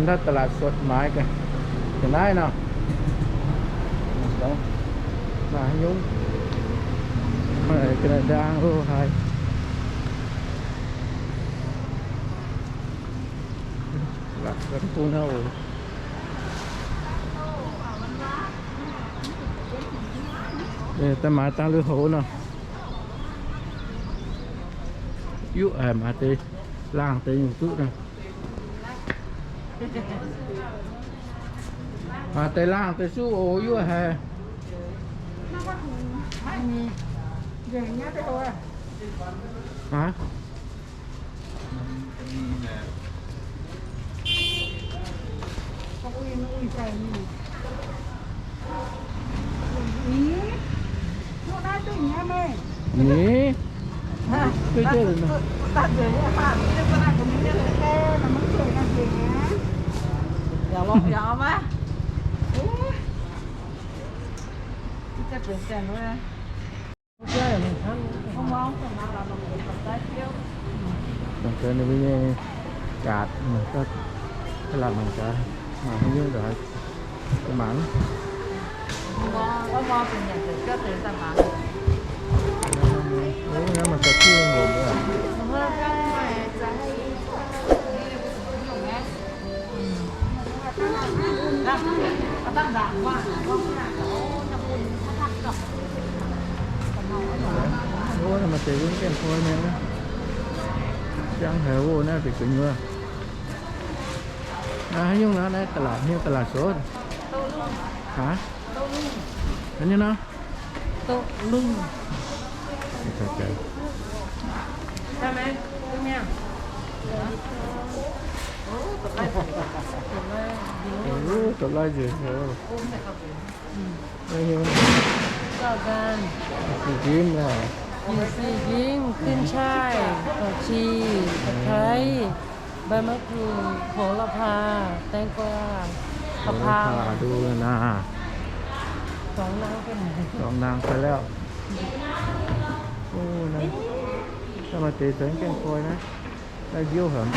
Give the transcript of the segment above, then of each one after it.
Naaiv ตลาดสด maaiz ga'naaiv nor. Maaih haaix nyungc, maaih ga'naaiv ndaang loh haaix. Daaih maaiz dangh lui-houx nor. Yuqv haic, maaiz deix laangh deix nyungc duqv nor. Maaiz deix laangh deix suqv oc, yuqv haic. Haaix? Nyei, duqv jienv nor. Dongh ninh mbuo nyei jaax, aav lamh mangc gaax, mangc haaix nyungc nzengc, mangc. Naaiv maaih za'gengh nqox oc. Ov, naaiv maaih deix wuov gaengh koi nyei. Jangv haic oc, naaiv deix gu'nyuoz. Haaix nyungc nor, naaiv ตลาด hnyouv ตลาดสด. Haaix? Haaix nyungc nor? Doqc lungh. Doqc laiv nzengc. Gauh nqaang. Yietc si nzingv, ขึ้นฉ่าย ผักชี ตะไคร้ ใบมะกรูด โหระพา แตงกวา กะเพรา Dorngx nangh fai lauh. Ov, naaiv maaih deix za'gengh gaengh koi naaiv. Naaiv nziouv haic.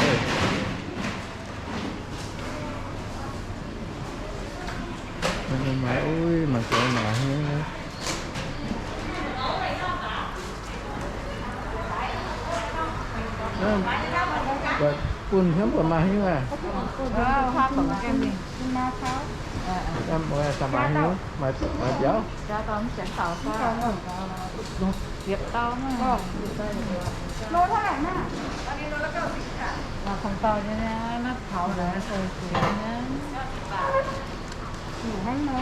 Maaiz, uix, maaiz zoux maaiz hnyouv. Bun hnamv buatc maaih hnyouv aqv. Maaiz biaux. Hnangv nor,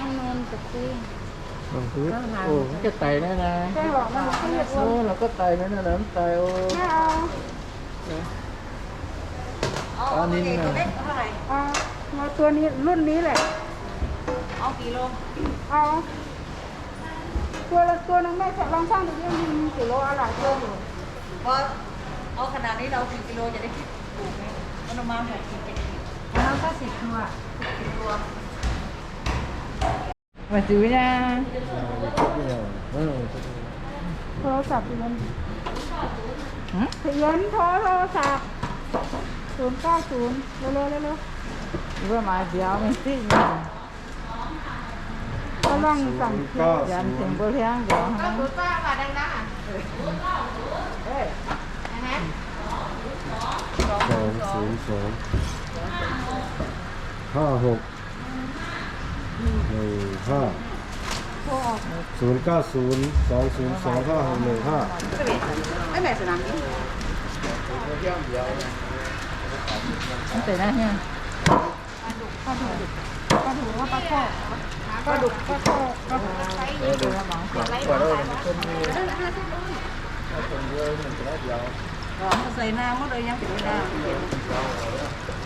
hnangv nor, mv ga'daic naaiv naaiv. Ov, la'kuqv daic naaiv naaiv, mv daic oc. Ninh, ตัวนี้ รุ่นนี้แหละ เอา ตัวละ ตัวนึงแม่ลองชั่งดูดิ มันมีกี่โล เอาหลายตัวอยู่ เพราะเอาขนาดนี้เราสี่กิโลจะได้คิดถูกไหม มันประมาณหกขีดเจ็ดขีด เอาสักสิบตัว สิบตัว มาซื้อยัง โทรศัพท์อยู่บน หือ เขียนโทร โทรศัพท์ ศูนย์เก้าศูนย์ เร็วๆ เร็วๆ ว่ามาเดี๋ยวมันสิ้น Có lòng chẳng chịu. Dán thành bơ hiang đó hả? Sáu chín sáu, hai hộc, hai hộc, chín chín sáu, hai hộc, hai hộc. Không thể này nha. Pla đục, pla đục, pla đục, pla đục, pla đục, pla đục. Rồi, có xài na, mốt đây nhắn tin na.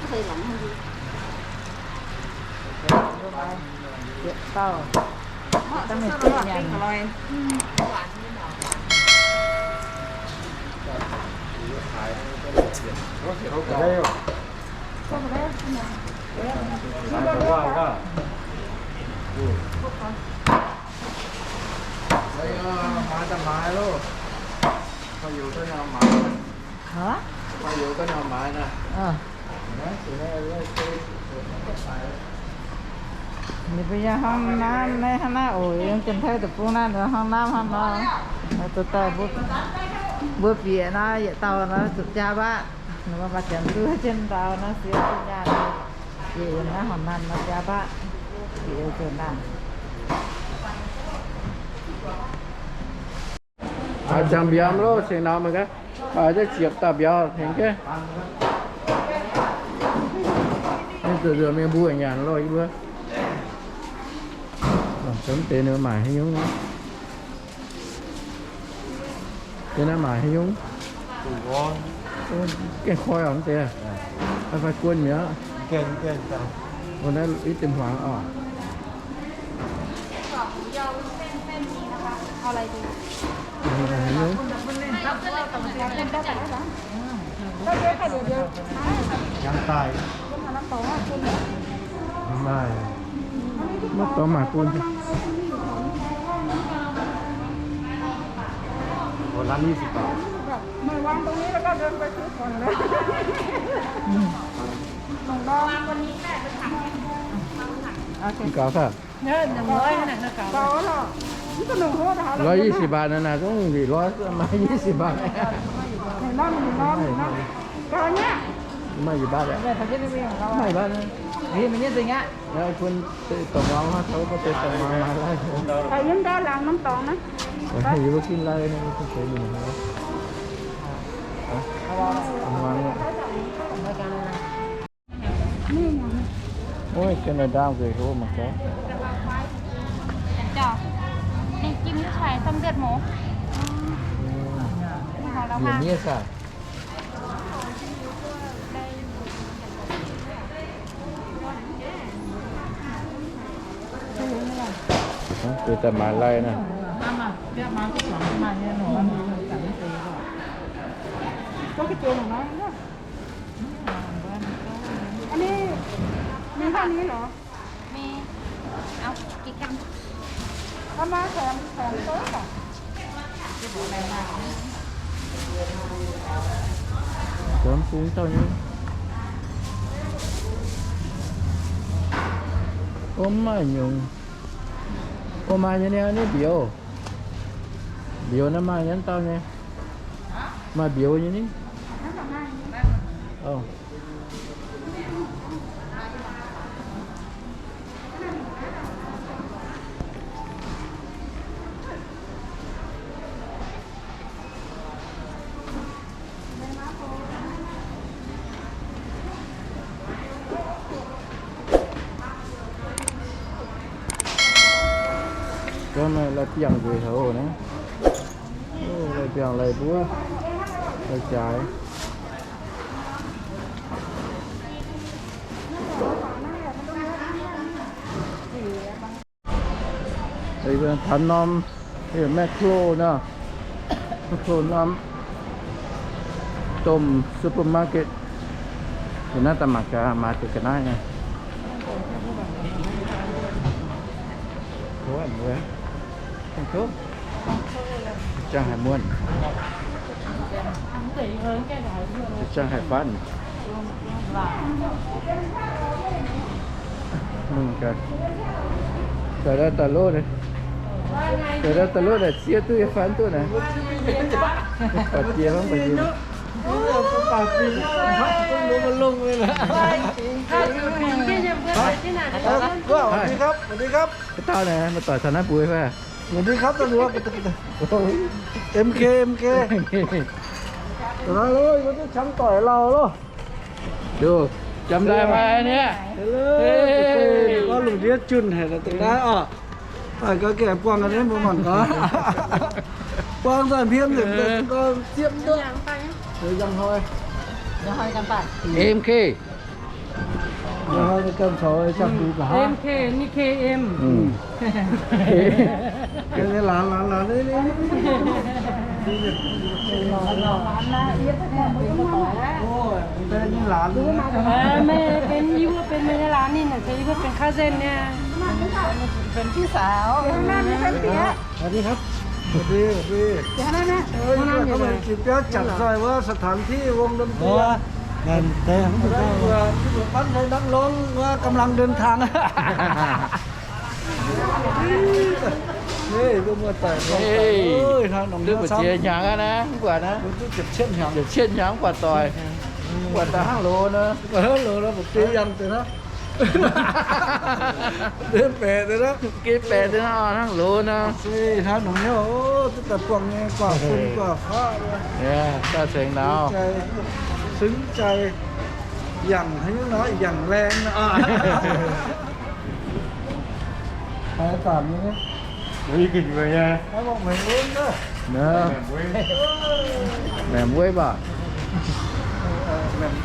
Có xài lỏng không? Tao. Mốt tao mày sao nó lọt kênh rồi. Ở đây không? Hả? Hả? Ninh mbuo yiem ห้องน้ำ naaiv hnangv naaiv oc. Yiem Janx-Taiv deic-bung naaiv ninh ห้องน้ำ hnangv nor. Daaih mbuo bieqc nor yietc dauh nor zuqc jaa mbaatv. Ninh mbuo maaih janx duqv jienv ndau nor, siex jienv nyaanh, bieqc yiem naaiv horngc naanh nor jaa mbaatv, bieqc zuqc naanh. Haaix ziangx mbiauz loh, cingx nor meih gaax, haaix ziepc dauh mbiauz tengx jienv. Ninh zuqc nzuonx mingh mbuo nyanc loh, yie mbuo. Mv deix ninh maaic haaix nyungc? Deix naaiv maaic haaix nyungc? Gaengh koi oc, mv deix. Fai guon mi'aqv. Naaiv ih dem hmuangx oc. เอาอะไรดี ยางใต้ ไม่ ไม่ต้องมาปูน คนละยี่สิบบาท เหมือนวางตรงนี้แล้วก็เดินไปซื้อก่อนเลย อืม หนึ่งดอง โอเค นี่ก่อนค่ะ ร้อยยี่สิบบาทนั่นน่ะ ต้องสี่ร้อย มายี่สิบบาท ไม่บ้านนะ แล้วคุณตกลงว่าเขาก็ไปตกลงมาแล้ว แต่ยังด้านหลังน้ำตองนะ ให้อยู่กินเลยนะ คุณเฉยอยู่นะ เอาวางเนี่ย Ôi, cái này đau kìa, hố mà có. Cho. Ninh kim nước xoài xâm việt mổ. Nhiều nghĩa sao? Từ tờ mã lây nè. Có cái chuông này nói nữa. อันนี้มีเท่านี้เหรอ มี เอากี่กรัม เอามาแถม แถมโต๊ะเหรอ Cám cúng tao nhé. Ôm mãi nhung. Ôm mãi nhé, nhé, nhé, biểu. Biểu nó mãi nhắn tao nhé. Mãi biểu nhé, nhé. Ồ. Có mẹ là tiếng người hầu nữa. Ô, lại tiếng lại búa. Lại trái. Đây là thắn nom, đây là Macro nè. Macro nom. Tôm supermarket. Thì nó ta mặc cả, mà từ cái này nè. Ủa, ủa. Không thốt. Trang hai mươi. Trang hai mươi. Mừng kìa. Tỏi ra tỏi lốt này. Tỏi ra tỏi lốt này, chia tôi phán tôi này. Phải chia không phải chia. Ơ, ơ, สวัสดีครับ สวัสดีครับ Cái tao này, mà tỏi thằng nó bùi phải à? สวัสดีครับ ตำรวจ เอ็มเค เอ็มเค Hello, có biết chấm tỏi Lào không? Được, chấm Đài Loan nhé. Hello. Ê. Có lùng điếc chun hay là từ đó à? Phải có kẻ quăng ở đấy một mỏng có. Quăng ra phiên thì có tiếp nữa. Rồi dòng thôi. Dòng thôi dòng phải. Ê, em kê. Rồi, con cháu chắc cũng cả. Em kê, ni kê em. Ừ. Cái này là, là, là, đây, đây, đây. Ôi, đây như là. Ê, mei benx yie mbuo benx mei nyei laanh ninh naaic, se yie mbuo benx cousin nyei. Benx พี่สาว. สวัสดีครับ สวัสดี สวัสดี เอ้ย เขาไปจิบเบียร์จัดซอยว่าสถานที่วงดนตรี อ๋อ Mbuo, mbuo กำลังเดินทาง. Duqv mbu'ziex hnyangx aqv naaiv, mv buatc naaiv, ziepc cietv hnyangx mv buatc doic. Mv buatc daaih hnangv loz nor, hnangv loz nor, mbu'ziex yangh deix naaiv. Mbu'ziex baeqc deix naaiv, mbu'ziex baeqc deix naaiv, hnangv loz nor. Se hnangv nongx hnyouv, duqv daaih buangh nyei, guangc fun guangc faqv. Daaih cengx nauz, ซึ้งใจ, yangh hnangv naaiv, yangh laengz aqv. Haaix zanc nyei? Maengx wueiv baac. Maengx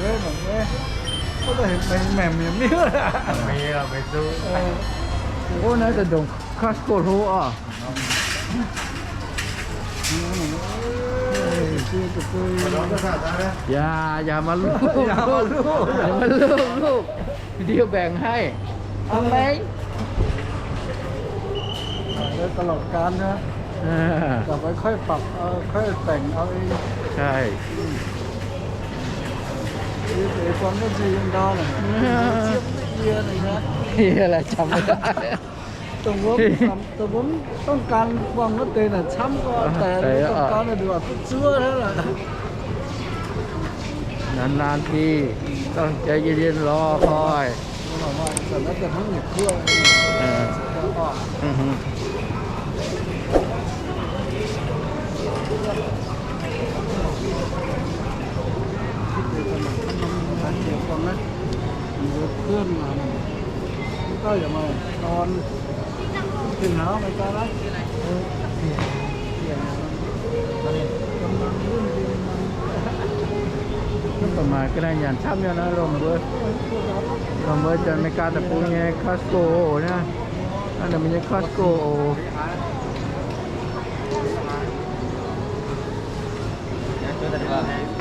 wueiv, maengx wueiv. Wuov naaiv daaih ndongc Costco hlo oc. Yaac, yaac maaih loz, yaac maaih loz, loz. Video แบ่งให้ เอาไหม? ตลอดกาลนะ กลับไปค่อยปรับเอา ค่อยแต่งเอาเอง ใช่ อืม ไอ้ความรู้สึกยังดาวน่ะ เจี๊ยบไม่เอียเลยนะ เอียอะไร จำไม่ได้ ตกลง ตกลงต้องการความรู้สึกน่ะ ช้ำก็แต่ แต่ ต้องการน่ะ ดูว่า ซั่วเท่านั้นแหละ นานๆ ที ต้องใจเย็นๆ รอคอย เออ อือหือ เพื่อนมา ก็อย่ามาตอน Mv baac maaih ga'naaiv nyanc camv nyei naaiv, lomh mbuo, lomh mbuo janx America deic-bung nyei Costco oc naaiv. Naaiv ninh mbuo nyei Costco oc.